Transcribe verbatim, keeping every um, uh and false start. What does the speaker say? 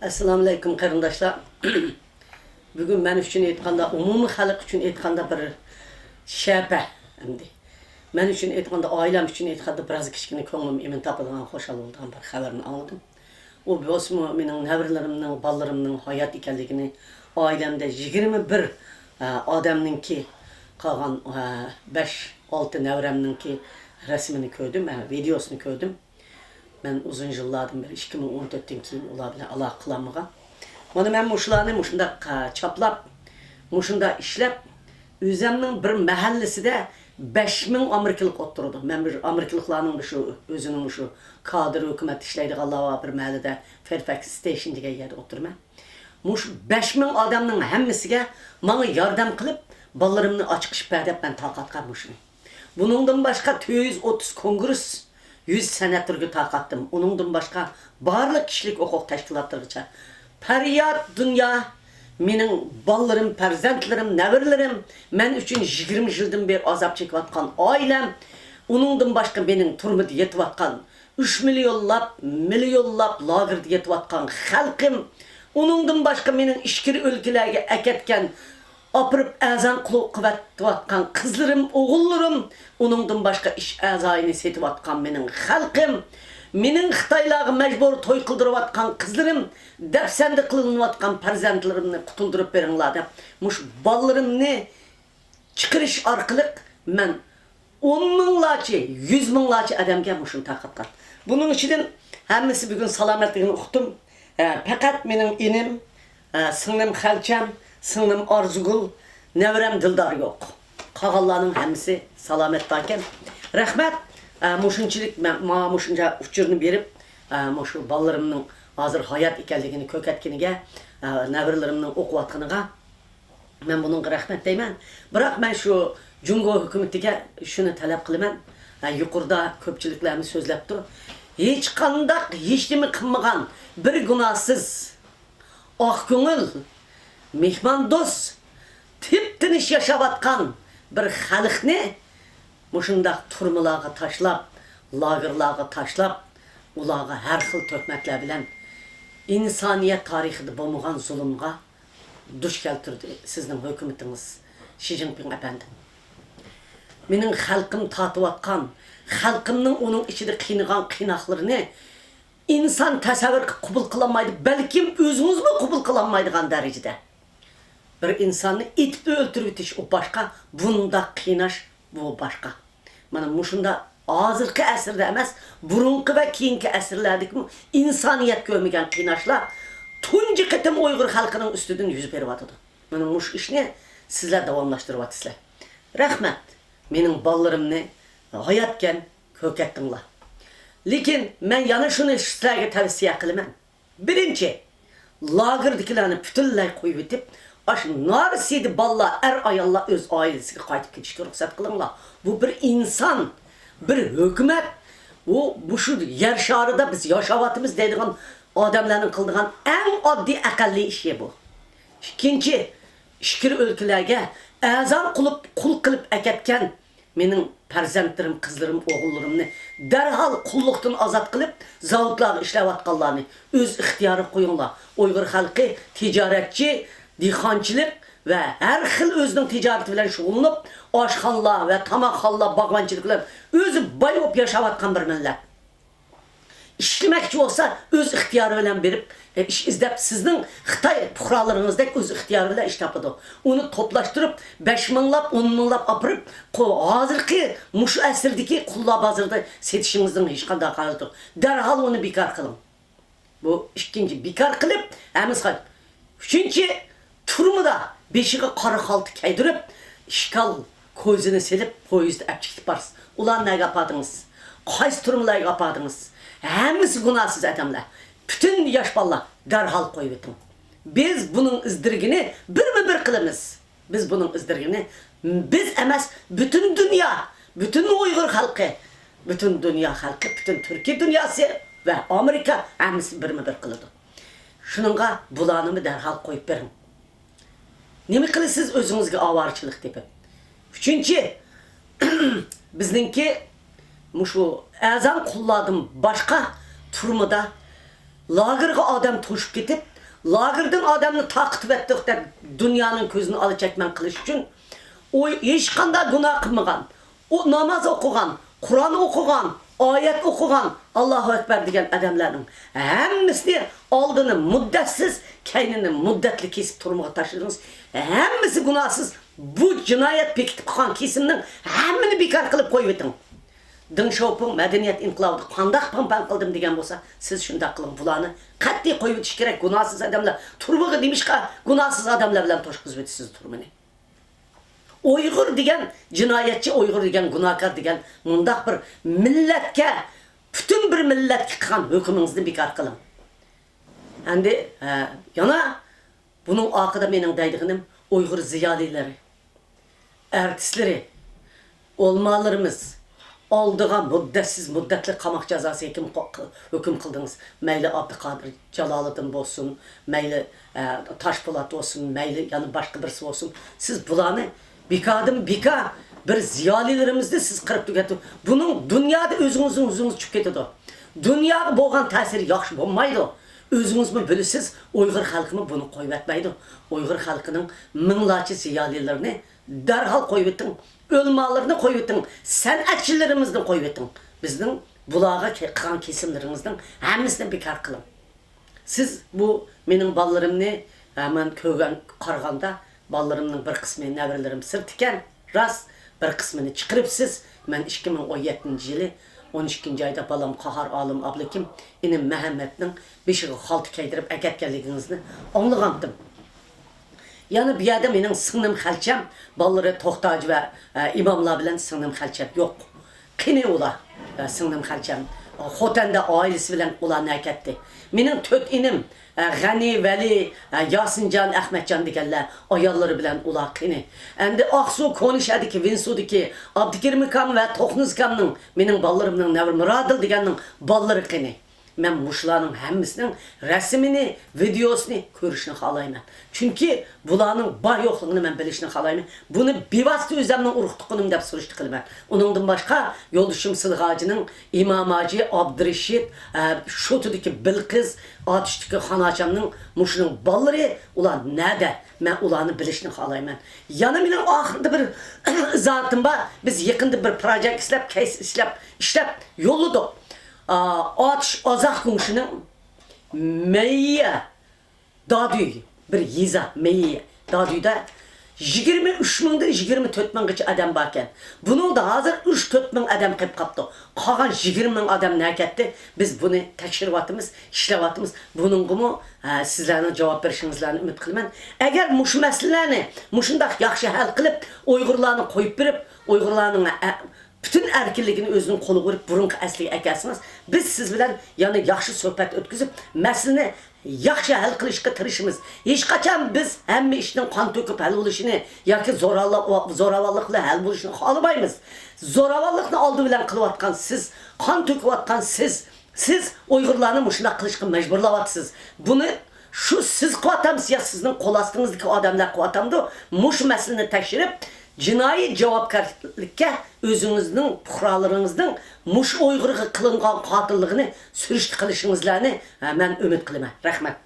ئەسسالامۇئەلەيكۇم قېرىنداشلار. بۈگۈن مەن ئۈچۈن ئېيتقاندا، ئومۇمىي خەلق ئۈچۈن ئېيتقاندا بىر شەپە ئەمدى. مەن ئۈچۈن ئېيتقاندا، ئائىلەم ئۈچۈن ئېيتقاندا بىراز كىچىككىنە كۆڭلۈم ئىمىن تاپىدىغان، خۇشال بولىدىغان بىر خەۋەرنى ئاڭلىدىم. ئۇ بولسىمۇ مېنىڭ نەۋرىلىرىمنىڭ، بالىلىرىمنىڭ ھايات ئىكەنلىكىنى، ئائىلەمدە يىگىرمە بىر، ئە، ئادەمنىڭكى قالغان، ئە، بەش، ئالتە نەۋرەمنىڭكى رەسىمىنى كۆردۈم، ئە، ۋىدېئوسىنى كۆردۈم. مەن ئۇزۇن يىللاردىن بېرى، ئىككى مىڭ ئون تۆتتىن كېيىن ئۇلار بىلەن ئالاقە قىلالمىغان. مانا مەن مۇشۇلارنى مۇشۇنداق، ئە، چاپلاپ، مۇشۇنداق ئىشلەپ، ئۆزەمنىڭ بىر مەھەللىسىدە بەش مىڭ ئامېرىكىلىق ئولتۇرىدۇ. مەن بىر ئامېرىكىلىقلارنىڭ شۇ ئۆزىنىڭ شۇ كادىر ھۆكۈمەتتە ئىشلەيدىغانلار بار بىر مەھەللىدە، فېرفەكس ستېيشن دېگەن يەردە ئولتۇرىمەن. مۇشۇ بەش مىڭ ئادەمنىڭ ھەممىسىگە ماڭا ياردەم قىلىپ، بالىلىرىمنى ئاچىقىشىپ بەر دەپ مەن تارقاتقان مۇشۇنى. بۇنىڭدىن باشقا تۆت يۈز ئوتتۇز كونگرېس يۈز سېناتورغا تارقاتتىم. ئۇنىڭدىن باشقا بارلىق كىشىلىك ھوقۇق تەشكىلاتلىرىغىچە. پەرياد دۇنيا، مېنىڭ بالىلىرىم، پەرزەنتلىرىم، نەۋرىلىرىم، مەن ئۈچۈن يىگىرمە يىلدىن بېرى ئازاب چېكىۋاتقان ئائىلەم، ئۇنىڭدىن باشقا مېنىڭ تۈرمىدە يېتىۋاتقان، ئۈچ مىليونلاپ، مىليونلاپ لاگېردا يېتىۋاتقان خەلقىم، ئۇنىڭدىن باشقا مېنىڭ ئىچكىرى ئۆلكىلەرگە ئەكەتكەن ئاپىرىپ ئەزان قىلىۋاتقان قىزلىرىم، ئوغۇللىرىم، ئۇنىڭدىن باشقا ئىش ئەزايىنى سېتىۋاتقان مېنىڭ خەلقىم، مېنىڭ خىتايلارغا مەجبۇرىي توي قىلدۇرۇۋاتقان قىزلىرىم، دەپسەندە قىلىنىۋاتقان پەرزەنتلىرىمنى قۇتۇلدۇرۇپ بېرىڭلار دەپ، مۇشۇ بالىلىرىمنى چىقىرىش ئارقىلىق مەن ئون مىڭلارچە، يۈز مىڭلارچە ئادەمگە مۇشۇنى تارقاتقان. بۇنىڭ ئىچىدىن ھەممىسى بۈگۈن سالامەتلىكىنى ئۇقتۇم. ھە، پەقەت مېنىڭ ئىنىم، ھە، سىڭلىم خەلچەم، سىڭلىم ئارزۇگۈل، نەۋرەم دىلدار يوق. قالغانلارنىڭ ھەممىسى سالامەت باركەن. رەھمەت، ھە، مۇشۇنچىلىك مەن، ماڭا مۇشۇنچە ئۇچۇرنى بېرىپ، ھە، مۇشۇ بالىلىرىمنىڭ ھازىر ھايات ئىكەنلىكىنى كۆرسەتكىنىگە، ھە، نەۋرىلىرىمنىڭ ئوقۇۋاتقىنىغا. مەن بۇنىڭغا رەھمەت دەيمەن. بىراق مەن شۇ جۇڭگو ھۆكۈمىتىگە شۇنى تەلەپ قىلىمەن. ھە، يۇقىرىدا كۆپچىلىكلەرمۇ سۆزلەپتۇ. ھېچقانداق، ھېچنېمە قىلمىغان، بىر گۇناھسىز، ئاق كۆڭۈل، مېھماندوست، تىپتىنچ ياشاۋاتقان بىر خەلقنى مۇشۇنداق تۈرمىلەرگە تاشلاپ، لاگېرلارغا تاشلاپ، ئۇلارغا ھەر خىل تۆھمەتلەر بىلەن ئىنسانىيەت تارىخىدا بولمىغان زۇلۇمغا دۇچ كەلتۈردى سىزنىڭ ھۆكۈمىتىڭىز، شى جىنپىڭ ئەپەندىم. مېنىڭ خەلقىم تارتىۋاتقان، خەلقىمنىڭ ئۇنىڭ ئىچىدە قىينىغان قىيناقلىرىنى ئىنسان تەسەۋۋۇر قىلىپ قوبۇل قىلالمايدۇ، بەلكىم ئۆزىڭىزمۇ قوبۇل قىلالمايدىغان دەرىجىدە. بىر ئىنساننى ئېتىپ ئۆلتۈرۈۋېتىش ئۇ باشقا، بۇنداق قىيناش بۇ باشقا. مانا مۇشۇنداق ھازىرقى ئەسىردە ئەمەس، بۇرۇنقى ۋە كېيىنكى ئەسىرلەردىكىمۇ ئىنسانىيەت كۆرمىگەن قىيناشلار تۇنجى قېتىم ئۇيغۇر خەلقىنىڭ ئۈستىدىن يۈز بېرىۋاتىدۇ. مانا مۇشۇ ئىشنى سىزلەر داۋاملاشتۇرۇۋاتىسىلەر. رەھمەت. مېنىڭ بالىلىرىمنى ھاياتكەن كۆركەتتىڭلار. لېكىن مەن يەنە شۇنى سىلەرگە تەۋسىيە قىلىمەن. بىرىنچى، لاگېردىكىلەرنى پۈتۈنلەي قويۇۋېتىپ، ئاشۇ نارسىدە بالىلار، ئەر-ئاياللار ئۆز ئائىلىسىگە قايتىپ كېتىشكە رۇخسەت قىلىڭلار. بۇ بىر ئىنسان، بىر ھۆكۈمەت، بۇ، مۇشۇ يەر شارىدا بىز ياشاۋاتىمىز دەيدىغان ئادەملەرنىڭ قىلىدىغان ئەڭ ئاددىي، ئەقەللىي ئىشى بۇ. ئىككىنچى، ئىچكىرى ئۆلكىلەرگە ئەزان قىلىپ، قۇل قىلىپ ئەكەتكەن مېنىڭ پەرزەنتلىرىم، قىزلىرىم، ئوغۇللىرىمنى دەرھال قۇللۇقتىن ئازاد قىلىپ، زاۋۇتلارغا ئىشلەۋاتقانلارنى ئۆز ئىختىيارىغا قويۇڭلار. ئۇيغۇر خەلقى تىجارەتچى، دېھقانچىلىق ۋە ھەر خىل ئۆزىنىڭ تىجارىتى بىلەن شۇغۇللىنىپ، ئاشخانىلار ۋە تاماقخانىلار، باغۋەنچىلىك بىلەن ئۆزى باي بولۇپ ياشاۋاتقان بىر مىللەت. ئىشلىمەكچى بولسا، ئۆز ئىختىيارى بىلەن بېرىپ، ئە، ئىش ئىزدەپ، سىزنىڭ خىتاي پۇقرالىرىڭىزدەك ئۆز ئىختىيارى بىلەن ئىش تاپىدۇ. ئۇنى توپلاشتۇرۇپ، بەش مىڭلاپ، ئون مىڭلاپ ئاپىرىپ، قو-، ھازىرقى مۇشۇ ئەسىردىكى قۇللار بازىرىدا سېتىشىڭىزنىڭ ھېچقانداق ھاجىتى يوق. دەرھال ئۇنى بىكار قىلىڭ. بۇ ئىككىنچى، بىكار قىلىپ، ھەممىسى قايتىپ. ئۈچىنچى، تۈرمىدە بېشىغا قارا خالتا كىيدۈرۈپ، ئىشكال كوزىنى سېلىپ، پويىزدا ئەپ چىقىپ بارسىز. ئۇلارنى نەگە ئاپاردىڭىز؟ قايسى تۈرمىلەرگە ئاپاردىڭىز؟ ھەممىسى گۇناھسىز ئادەملەر. پۈتۈن ياش بالىلار دەرھال قويۇۋېتىڭ. بىز بۇنىڭ ئىز دېرىكىنى بىرمۇ بىر قىلىمىز. بىز بۇنىڭ ئىز دېرىكىنى، بىز ئەمەس، پۈتۈن دۇنيا، پۈتۈن ئۇيغۇر خەلقى، پۈتۈن دۇنيا خەلقى، پۈتۈن تۈركىي دۇنياسى ۋە ئامېرىكا ھەممىسى بىرمۇ بىر قىلىدۇ. شۇنىڭغا بۇلارنىمۇ دەرھال قويۇپ بېرىڭ. نېمە قىلىسىز ئۆزىڭىزگە ئاۋارىچىلىك تېپىپ؟ ئۈچىنچى، بىزنىڭكى مۇشۇ ئەزان قۇللاردىن باشقا تۈرمىدە لاگېرغا ئادەم توشۇپ كېتىپ، لاگېردىن ئادەمنى تارقىتىۋەتتۇق دەپ دۇنيانىڭ كۆزىنى ئالا چەكمەن قىلىش ئۈچۈن، ئۇ ھېچقانداق گۇناھ قىلمىغان، ئۇ ناماز ئوقۇغان، قۇرئان ئوقۇغان، ئايەت ئوقۇغان، ئاللاھۇ ئەكبەر دېگەن ئادەملەرنىڭ ھەممىسىنى ئالدىنى مۇددەتسىز، كەينىنى مۇددەتلىك كېسىپ تۈرمىگە تاشلىدىڭىز. ھەممىسى گۇناھسىز. بۇ جىنايەت بېكىتىپ قىلغان كېسىمنىڭ ھەممىنى بىكار قىلىپ قويۇۋېتىڭ. دېڭ شياۋپىڭ مەدەنىيەت ئىنقىلابىدا قانداق پاڭ-پاڭ قىلدىم دېگەن بولسا، سىز شۇنداق قىلىڭ. بۇلارنى قەتئىي قويۇۋېتىش كېرەك. گۇناھسىز ئادەملەر تۈرمىگە نېمىشقا گۇناھسىز ئادەملەر بىلەن توشقۇزۇۋېتىسىز تۈرمىنى؟ ئۇيغۇر دېگەن جىنايەتچى، ئۇيغۇر دېگەن گۇناھكار دېگەن مۇنداق بىر مىللەتكە، پۈتۈن بىر مىللەتكە قىلغان ھۆكمىڭىزنى بىكار قىلىڭ. ئەمدى، ھە، يەنە بۇنىڭ ئارقىدا مېنىڭ دەيدىغىنىم ئۇيغۇر زىيالىيلىرى، ئارتىسلىرى، ئۆلىمالىرىمىز ئالدىغا مۇددەتسىز مۇددەتلىك قاماق جازاسى ھۆكۈم قو-، ھۆكۈم قىلدىڭىز. مەيلى ئابدۇقادىر جالالىدىن بولسۇن، مەيلى، ئە، تاشپولات بولسۇن، مەيلى يەنە باشقا بىرسى بولسۇن. سىز بۇلارنى بىكاردىن بىكار بىر زىيالىيلىرىمىزنى سىز قىرىپ تۈگەتتىڭىز. بۇنىڭ دۇنيادا ئۆزىڭىزنىڭ ئۆزىڭىز چۈشۈپ كېتىدۇ. دۇنياغا بولغان تەسىرى ياخشى بولمايدۇ. ئۆزىڭىزمۇ بىلىسىز، ئۇيغۇر خەلقىمۇ بۇنى قويۇۋەتمەيدۇ. ئۇيغۇر خەلقىنىڭ مىڭلارچە زىيالىيلىرىنى دەرھال قويۇۋېتىڭ. ئۆلىمالىرىنى قويۇۋېتىڭ. سەنئەتچىلىرىمىزنى قويۇۋېتىڭ. بىزنىڭ بۇلارغا كە-، قىلغان كېسىملىرىڭىزنىڭ ھەممىسىنى بىكار قىلىڭ. سىز بۇ مېنىڭ بالىلىرىمنى، ھە، مەن كۆرگەن، قارىغاندا، بالىلىرىمنىڭ بىر قىسمى نەۋرىلىرىم سىرت ئىكەن، راست، بىر قىسمىنى چىقىرىپسىز. مەن ئىككى مىڭ ئون يەتتىنچى يىلى ئون ئىككىنچى ئايدا بالام قاھار ئالىم ئابلىكىم، ئىنىم مەھەممەتنىڭ بېشىغا خالتا كىيدۈرۈپ ئەكەتكەنلىكىڭىزنى ئاڭلىغانتىم. يەنە بۇ يەردە مېنىڭ سىڭلىم خەلچەم، بالىلىرى توختاجى ۋە، ئە، ئىماملار بىلەن سىڭلىم خەلچەم يوق. قېنى ئۇلار، ئە، سىڭلىم خەلچەم؟ خوتەندە ئائىلىسى بىلەن ئۇلار نەگە كەتتى؟ مېنىڭ تۆت ئىنىم، ئە، غەنى، ۋەلى، ئە، ياسىنجان، ئەخمەتجان دېگەنلەر ئاياللىرى بىلەن ئۇلار قېنى؟ ئەمدى ئاقسۇ، كونىشەھەردىكى ۋىنسۇدىكى ئابدۇكېرىم ئاكام ۋە توقنۇز ئاكامنىڭ، مېنىڭ بالىلىرىمنىڭ نەۋرە مۇرادىل دېگەننىڭ بالىلىرى قېنى؟ مەن مۇشۇلارنىڭ ھەممىسىنىڭ رەسىمىنى، ۋىدېئوسىنى كۆرۈشنى خالايمەن. چۈنكى بۇلارنىڭ بار يوقلۇقىنى مەن بىلىشنى خالايمەن. بۇنى بىۋاسىتە ئۆزۈمنىڭ ئۇرۇق-تۇغقىنىم دەپ سۈرۈشتە قىلىمەن. ئۇنىڭدىن باشقا، يولدىشىم سىلغاجىنىڭ، ئىمام ھاجى، ئابدۇرېشىت، ئە، شوتىدىكى بىلقىز، ئاتۇشتىكى خان ھاشەمنىڭ مۇشۇنىڭ بالىلىرى، ئۇلار نەدە؟ مەن ئۇلارنى بىلىشنى خالايمەن. يەنە مېنىڭ ئاخىرىدا بىر ئىزاھاتىم بار. بىز يېقىندا بىر پروجېكت ئىشلەپ، كەيس ئىشلەپ، ئىشلەپ يوللىدۇق. ئا، ئاتۇش ئازاق گۇڭشىنىڭ مېيى دادۈي، بىر يېزا، مېيى دادۈيدە يىگىرمە ئۈچ مىڭدىن يىگىرمە تۆت مىڭغىچە ئادەم باركەن. بۇنىڭدا ھازىر ئۈچ تۆت مىڭ ئادەم قېلىپ قاپتۇ. قالغان يىگىرمە مىڭ ئادەم نەگە كەتتى؟ بىز بۇنى تەكشۈرۈۋاتىمىز، ئىشلەۋاتىمىز. بۇنىڭغىمۇ، ھە، سىزلەرنىڭ جاۋاب بېرىشىڭىزلارنى ئۈمىد قىلىمەن. ئەگەر مۇشۇ مەسىلىلەرنى مۇشۇنداق ياخشى ھەل قىلىپ، ئۇيغۇرلارنى قويۇپ بېرىپ، ئۇيغۇرلارنىڭ، ھە، پۈتۈن ئەركىنلىكىنى ئۆزىنىڭ قولىغا بېرىپ، بۇرۇنقى ئەسلىگە ئەكەلسىڭىز، بىز سىز بىلەن يەنە ياخشى سۆھبەت ئۆتكۈزۈپ، مەسىلىنى ياخشى ھەل قىلىشقا تىرىشىمىز. ھېچقاچان بىز ھەممە ئىشنىڭ قان تۆكۈپ ھەل بولۇشىنى ياكى زورالا-، زوراۋانلىق بىلەن ھەل بولۇشىنى خالىمايمىز. زوراۋانلىقنى ئالدى بىلەن قىلىۋاتقان سىز، قان تۆكۈۋاتقان سىز، سىز ئۇيغۇرلارنى مۇشۇنداق قىلىشقا مەجبۇرلاۋاتىسىز. بۇنى شۇ سىز قىلىۋاتامسىز يا سىزنىڭ قول ئاستىڭىزدىكى ئادەملەر قىلىۋاتامدۇ؟ مۇشۇ مەسىلىنى تەكشۈرۈپ، جىنايى جاۋابكارلىققا ئۆزىڭىزنىڭ، پۇقرالىرىڭىزنىڭ مۇشۇ ئۇيغۇرغا قىلىنغان قاتىللىقىنى سۈرۈشتە قىلىشىڭىزلارنى، ھە، مەن ئۈمىد قىلىمەن. رەھمەت.